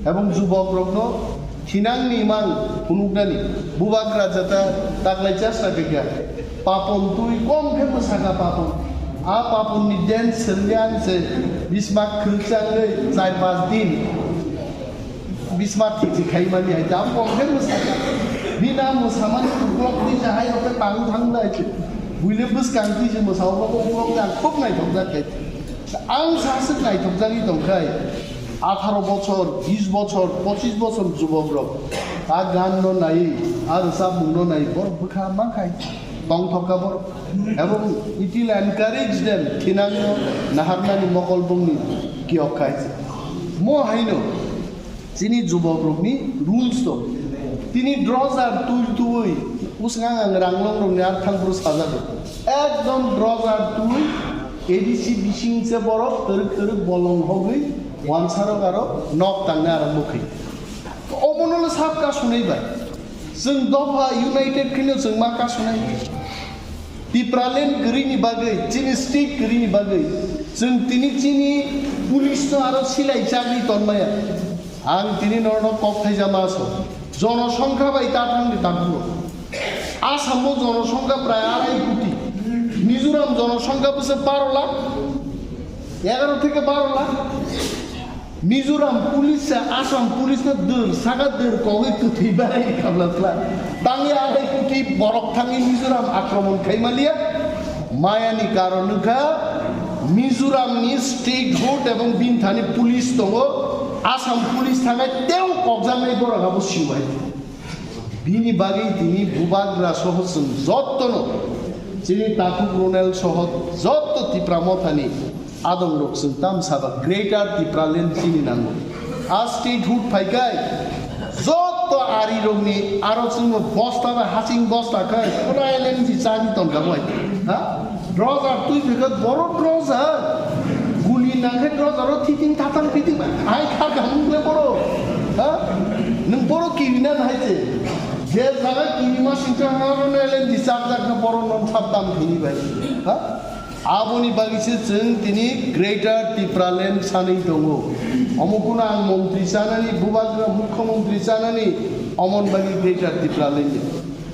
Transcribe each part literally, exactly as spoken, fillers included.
Ebong jubokrokno thinangni mang phunuknani bubagra jata taklai chesta khaikha. Papon twi kom khe mwsakha papon. A paponni dance swrwngya ang se bisma khwrwksa wngwi char panch din bisma thikchi khaimani hai tam kom khe mwsakha. Bina mwsamani uklok twi se hai rokhe tang thang nai se. Buile bwskang twi se mwsao bo uklok jang khub naithokjak khai. Ang saswk naithokjagwi tongkhai, atharo bochor, bis bochor, pochis bochor jubokrok a ganno naiwi, a rwchapmungno naiwi borok bwkha mankhai, tongthokha borok. Ebong it will encourage them, thinangno naharnani mokol bongni kiyok khai. Mo haino, chini jubokrokni rules to. Tini drojar twi twi usngang ang ranglongrokni arthang phuru sajago. Ekdom drojar twi A D C bising se borok twrwk twrwk bolong hogwi wansarok aro nok tangna arang bwkhi. Omono le sab kasunai bai. Chwng dopha united kheno chwng ma kasunai. Tipraland kwrwini bagwi, chini state kwrwini bagwi, chwng tini chini police no aro silai chagri tonmaya. Ang tini norno kok thaijama so. Jonosongkha bai ta thangdi ta phuro. Asamo jonosongkha prai arai koti. Mizoram jonosongkha bwswk baro lakh. Egaro theke baro lakh. Mizoram police se Assam police no dwr saka dwr kogwi kwthwi barai khamla sla. Tangwi arai koti borok thangwi Mizoram akromon khaimaliya. Mayani karon wngkha Mizoram ni statehood ebong bini thani police tongo. Assam police thangai teo kokjaknai borok abo siwai. Bini bagwi tini bubagra soho chwng jottono chini takhuk Ronel soho jotto Tipra mothani adongrok chwng tamsaba Greater Tipraland chini nango. A statehood phaikai jotto arirokni aro chwngno bosta bai hasing bosta khai pura L N G chagwi tongkha bai. Ha? Drojar twi phikha borok drojar. Guli nangkhe drojaro thiting thatang piting ai kha kaham le borok. Ha? Nwng borok kirina nahai se. Je jaga kirima singcha haro nelen di chak jak na borok non sab dam thini bai. Ha? Aboni bagwi se chwng tini Greater Tipraland sanwi tongo. Omo kuno ang montri chanani, bubagra mukhyamantri chanani, omon bagwi Greater Tipraland.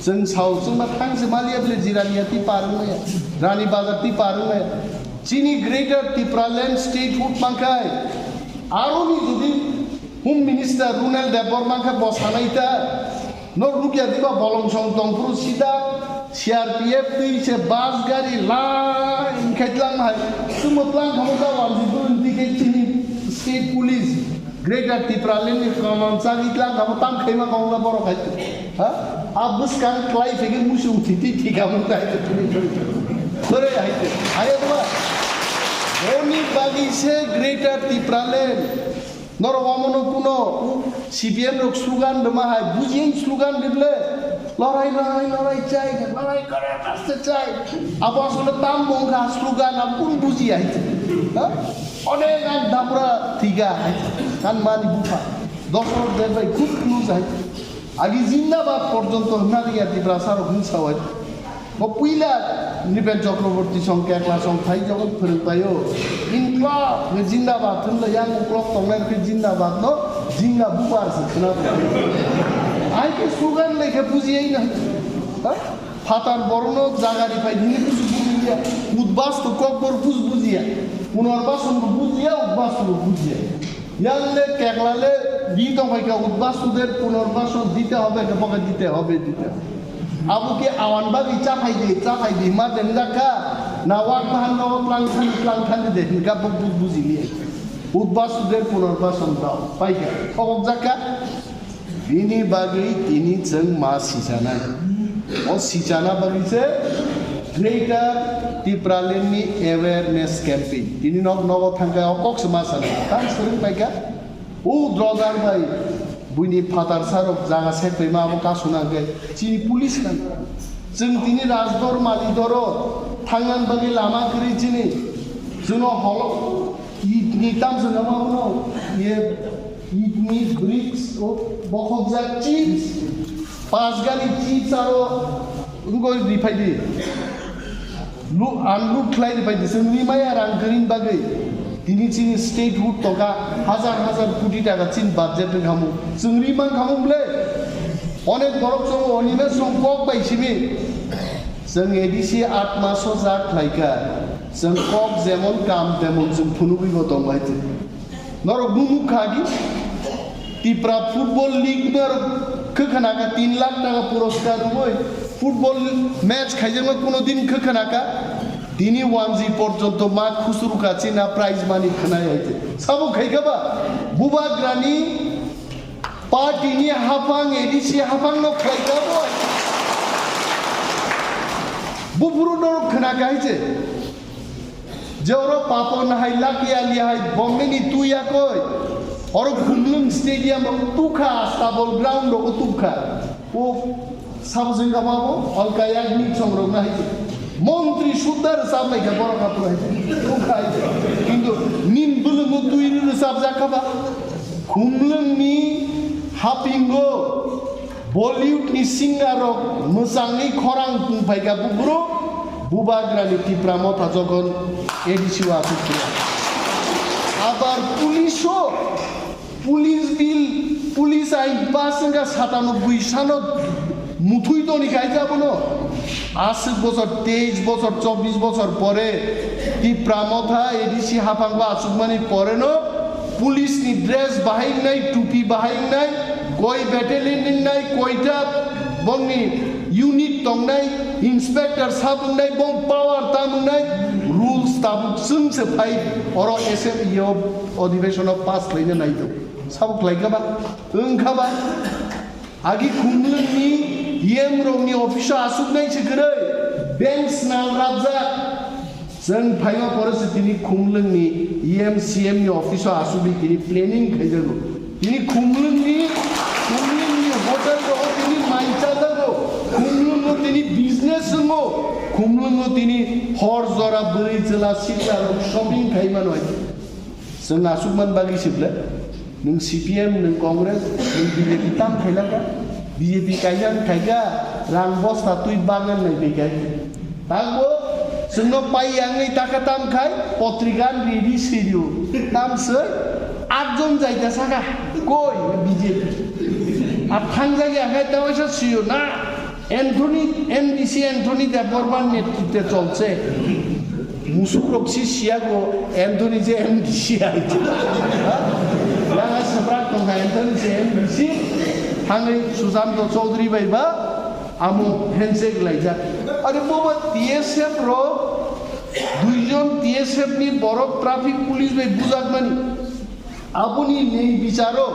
Chwng sao chwngma thangse maliya bile Jirania twi par wngmaya, Rani Bazar twi par wngmaya. Chini Greater Tipraland statehood mankhai, aroni jodi Home Minister Runal Debbarma khe bo sanai ta, no rukya diba bolong song tongphuru sida C R P F twi se bus gari line khai tlang hai, chwngma tlang khamo ta wanjwi bwrwi twi khe chini state police. Greater Tipraland ni kaman chagwi tlang kamo tam khaima kong na borok hai. Ha? A bwskang klai phege musu uthi ti thika mung hai. Kore hai. Hai ba. Oni bagi se Greater Tipraland. Norok omono kuno C P M rok slogan rwma hai, buji slogan rible. Lorai, lorai, lorai chai, lorai kore aste chai. Abo asole tam mongkha slogan, abo kun buji hai. Ha? Onek ang dapra tiga hai. Kan mani bupha. Dosor de bai khub close hai. Agi zindabad porjonto hwnna riya Tiprasa rok hwnsa hai. Bo puila Nipen Chakraborty song kekla song thai jogo phwrwng paio. Inklab ne zindabad hwnle yang uklok tongnai khe zindabad no zinda bubar se khna. Ai ke slogan lekhe buji ai na. Ha? Phatar borokno jaga ri phai hini buji bujiya. Udbastu kokbor buj bujiya. Punorbason bo bujiya, udbastu bo bujiya. Yang le kekla le di tong phai ka udbastuder punorbason dite hobe, ke boke dite hobe, dite hobe. Abo ke awan bagwi cha phai di, cha phai di ma den jakha. Na wak bahan no tlang thani, tlang thani de hinka bo buj bujili. Udbastuder punorbason dao. Phai ka. Thokok jakha. Bini bagwi tini chwng ma sijanai. O sijana bagwi se Greater Tipraland ni awareness campaign. Tini nok nogo thangkha o kok se ma sanai. Tang swrwng paikha. O drogar bai buini phatar sarok jaga sekpaima abo kasuna hwnkhe chini police nang. Chwng tini rajdor malidoro thangnan bagwi lama kwrwi chini. Chwngno holo itni tamswk abono ye Kidney, bricks, o bokhokjak chips, pas gari chips aro wngwi riphai di. Lu-, unload khlai riphai di, chwng rimaya rang kwrwini bagwi. Tini chini statehood toka hazar hazar koti taka chini budget wngkhamu. Chwng ri mankhamu bwle. Onek borok chongo onime chwng kok bai simi. Chwng A D C atma soja khlaikha. Chwng kok jemon kam temon chwng phunugwi bo tongbai chwng. Norok nukha di. Tipra Football League norok khwkhana ka tin lakh taka puroskar rwui football match khaijakma kuno din khwkhana ka. Tini wanji porjonto ma khusuru ka china prize money khwnai hai te. Sabo khai kha ba? Bubagrani party ni haphang A D C haphang no khlai kha bo. Buphuru no khna kha hai che. Je oro papo na hai laki ali hai bombe ni tu ya koi. Oro Khumlwng stadium o tukha stabol ground o tukha. O sabo jeng kha babo, alka yagni chongrok na hai. Montri sudda rwchap lai kha borok ha tu hai. Tukha hai. Kintu nin bwlwng o twi rwchap jak kha ba. Khumlwng ni hapingo Bollywood ni singer rok mwchangwi khorang tong phai kha bubru. Bubagrani Tipra Motha jogon A D C o asuk khe. Abar police o Police bill, police ain pass wngkha satanoboi sano muthwi toni khai abono. Aswk bochor, teis bochor, chobbish bochor pore Tipra Motha A D C haphangbo achukmani poreno police ni dress bahai wngnai, tupi bahai wngnai, koi battalion wngnai, koita bongni unit tongnai, inspector sab wngnai, bong power tam wngnai, rules tabuk chwngse phai oro assembly o odhibeshon o pass khlaina naido. Sabo khlai kha ba? Wng kha ba? Agi Khumlwng ni E M rok ni office o asuk nai se kwrwi. Bank snal rabjak. Chwng phaima pore se tini Khumlwng ni E M C M ni office o asuk ni tini planning khaijago. Tini Khumlwng ni, Khumlwng ni hotel rogo tini mai chajago. Khumlwng o tini business wngo. Khumlwng o tini hor jora bwrwi chwla sikla rok shopping khai mano. Chwng asuk man bagwi se ble, nwng C P M, nwng Congress, nwng B J P tam khailaka, B J P kaisa wng khaika, rang bosta twi bagan nai bai kai. Takbo chwngno pai yangwi taka tam khai, potrika riri sirio. Tam se atjon jaita saka, koi B J P. Ar thangjak ya khai ta waisa siyo na. Anthony, M D C Anthony Debbarman নেতৃত্বে চলছে। Musuk rok si siyago Anthony je M D C hai. Ha? Yang ai sabrak tong hai Anthony je M D C. Thangwi Susanto Chaudhary bai ba amo handshake laijak. Are bobo T S F rok duijon T S F ni borok traffic police bai bujakmani. Aboni nei bicharo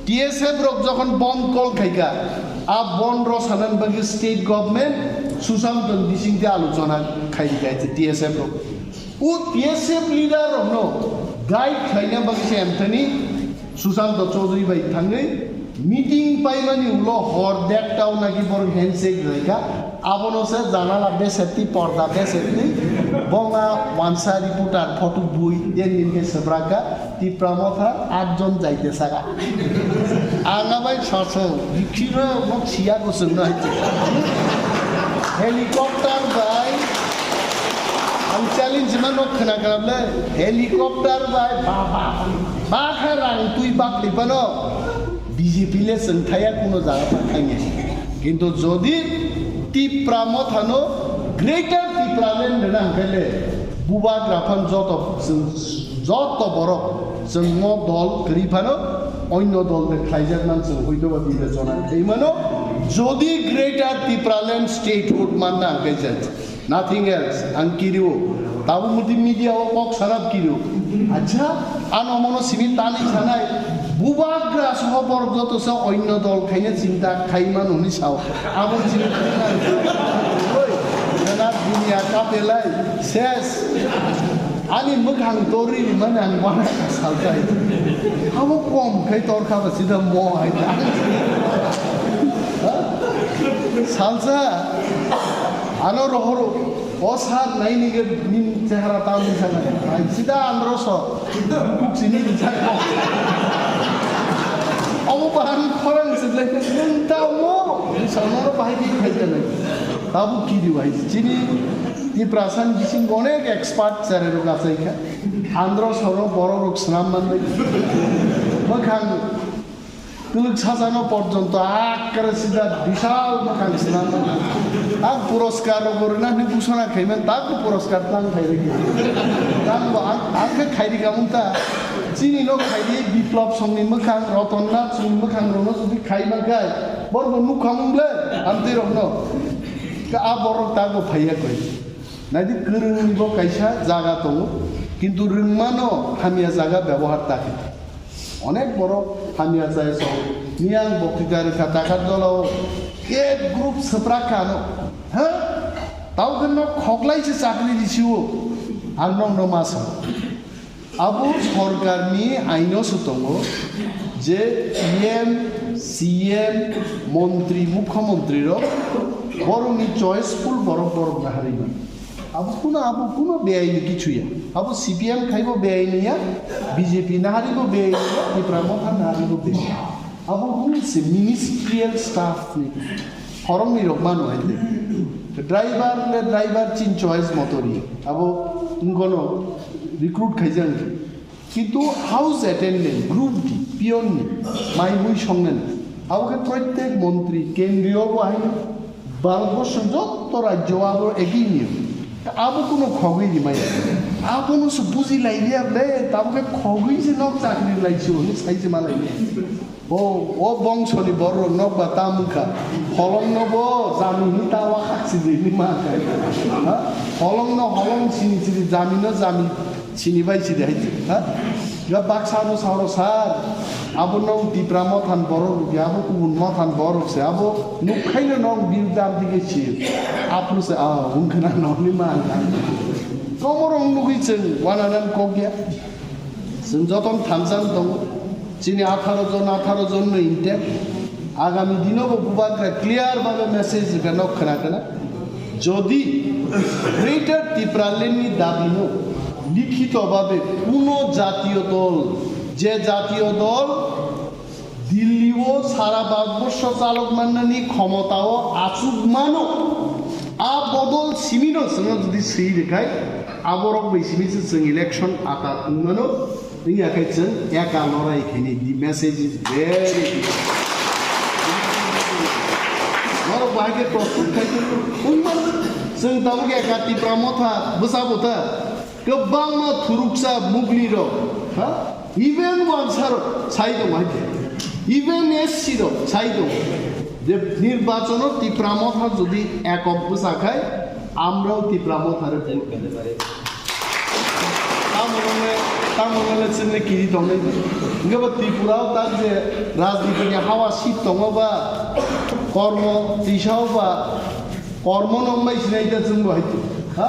T S F rok jokhon bon call khaika, a bon rw sanan bagwi state government Susanto ni bisingtwi alochona khai rikha T S F rok. O T S F leader rokno guide khlaina bagwi se Anthony Susanto Chaudhary bai thangwi meeting paimani ulo hor dektao naki borok handshake rwkha. Abono se janala besetti, porda besetti, bonga wansa reporter photo bui, den din khe sebraka, Tipra Motha, atjon jaite saka. Ang abai saso, bikhiro nok siya ko sengno hai. Helicopter bai, ang challenge ma nok khna khna ble, helicopter bai, ba, ba, ba kha rang twi bak thai pano. B J P le chwng thaya kuno jaga ta khaini. Kintu jodi Tipra Mothano Greater Tipraland rwna hwnkhe le bubagra phan joto chwng joto borok chwng mo dol kwrwi phano onyo dol de khlaijak man chwng hoito ba bibechona khlai mano. Jodi Greater Tipraland statehood manna hwnkhe je Nothing else, ang kirio. Tabuk muti media o kok sarap kirio. Acha, ano mono simi tani sanai. Bubagra soho borok joto se onyo dol khaina chinta khaima noni sao. Abo chini tani nang. Oi, jana dunia kapelai, ses. Ani mwkhang tori mani ang wana saltai. Abo kom khai tor khaba sida mo hai. Ha? Salsa. Ano rohoro, o sar nai nige nin chehara tam ni sana. Ai sida andro so. Bukuk sini ni chak. Omo bahan khorang se le nung ta mo. Ni sana ro bahai di khai jana. Tabu kiri wai. Chini Tiprasan bising onek expert chare ro gasai kha. Andro soro borok rok swnam manwi. Mwkhang kwlwk sajano porjonto akkere sida bishal mwkhang swnam manwi. Ang puraskar rok rwna hwnwi busana khaiman tak puraskar tang khairikha. Tang bo ang, ang khe khairikha mungta. Chini no khairi Biplop songni mwkhang, Roton Nath songni mwkhang rokno jodi khaiman khai, borok bo nukha mung le, amtwi rokno. Ka a borok tak bo phaiya koi. Naidi, kwrwngni bo kaisa jaga tongo, kintu rwngmano hamya jaga bebohar ta khe. Onek borok hamya chaya song. Niyang boktwita rwkha Takarjolao, ek group swprak kha ano. Ha? Tao khe nok khoklai se chakri risiwo. Ang nokno ma sa. Abo sorkarni aino se tongo je P M, C M, montri, mukhyamantri rok borokni choiceful borok borok naharwi mano. Abo kuno, abo kuno beaini kichu ya. Abo C P M khaibo beaini ya, B J P naharwibo beaini ya, Tipra Motha naharwibo beaini ya. Abo wngse ministerial staff ni horongni rok mano hai de. Driver le driver chin choice motori. Abo ngono recruit khaijak. Kintu house attendant, group di, peon ni, mai mui songna ni. Abo khe protek montri, kendriyo bo hai, Bharat borso jotto rajyo abo ekhi niyo. Abo kuno khogwi rimaya. Abo no se buji lai liya ble, tabo khe khogwi se nok chakri lai se, hwnwi sai se ma lai liya. O, o bongso ni borok nok ba tam wngkha. Holong no bo jami hwnwi ta wa khak si di hwnwi ma kha. Ha? Holong no holong sini sini, jami no jami sini bai sidi hai se. Ha? Ga baksa no sa ro sar. Abo no Tipra Mothan borok rok ya, abo kubun Mothan borok se. Abo nuk khai no nok bil dam dige si. Apru se, ah, wngkha na no hwnwi ma kha. Komorong nugwi chwng wana nan kok ya. Chwng jotono thansa wng tongo. Chini atharo jon, atharo jon no intent. Agami dino bo bubagra clear babe message rwkha nok khna khna. Jodi Greater Tipraland ni dabi no likhito babe kuno jatiyo dol, je jatiyo dol Dilli o sara Bharatborsho chalok mannani khomotao achuk mano. A bodol simi no chwngno jodi swi rwkhai, aborok bai simi se chwng election atat wng mano. Wngya khe chwng eka lorai khaini. The message is very clear. Norok bahai khe prostut khai wng mano. Chwng tabuk eka Tipra Motha bwsa bwtha. Kwbangma thuruksa mugli rok, ha? Even wansa rok sai tongo hai khe. Even S C rok sai tongo. Je nirbachono Tipra Motha jodi ekok bwsa khai, amrao Tipra Motha re vote rw. Tamo nole, tamo nole chwngno kiri tongnai. Hwnkhe bo Tripura o tak je rajniti ni hawa seat tongo ba, kormo tisao ba, kormo nong bai sinai ta chwngbo hai. Ha?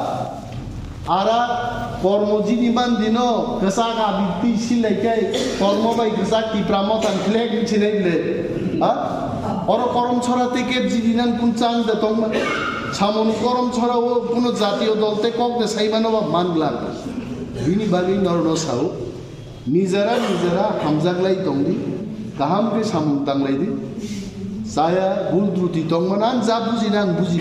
Ara kormo jini man dino, kwchak abitwi silai kai, kormo bai kwchak Tipra Motha ni flag ni sinai le. Ha? Oro Korom Chora ticket jini nan kun chance de tongma. Samung Korom Chora o kuno jatiyo dol te kok de saimano ba man glak. Bini bagwi norno sao. Nijera nijera hamjaklai tongdi. Kaham khe samung tanglai di. Chaya bul druti tongma nan ja buji nan buji.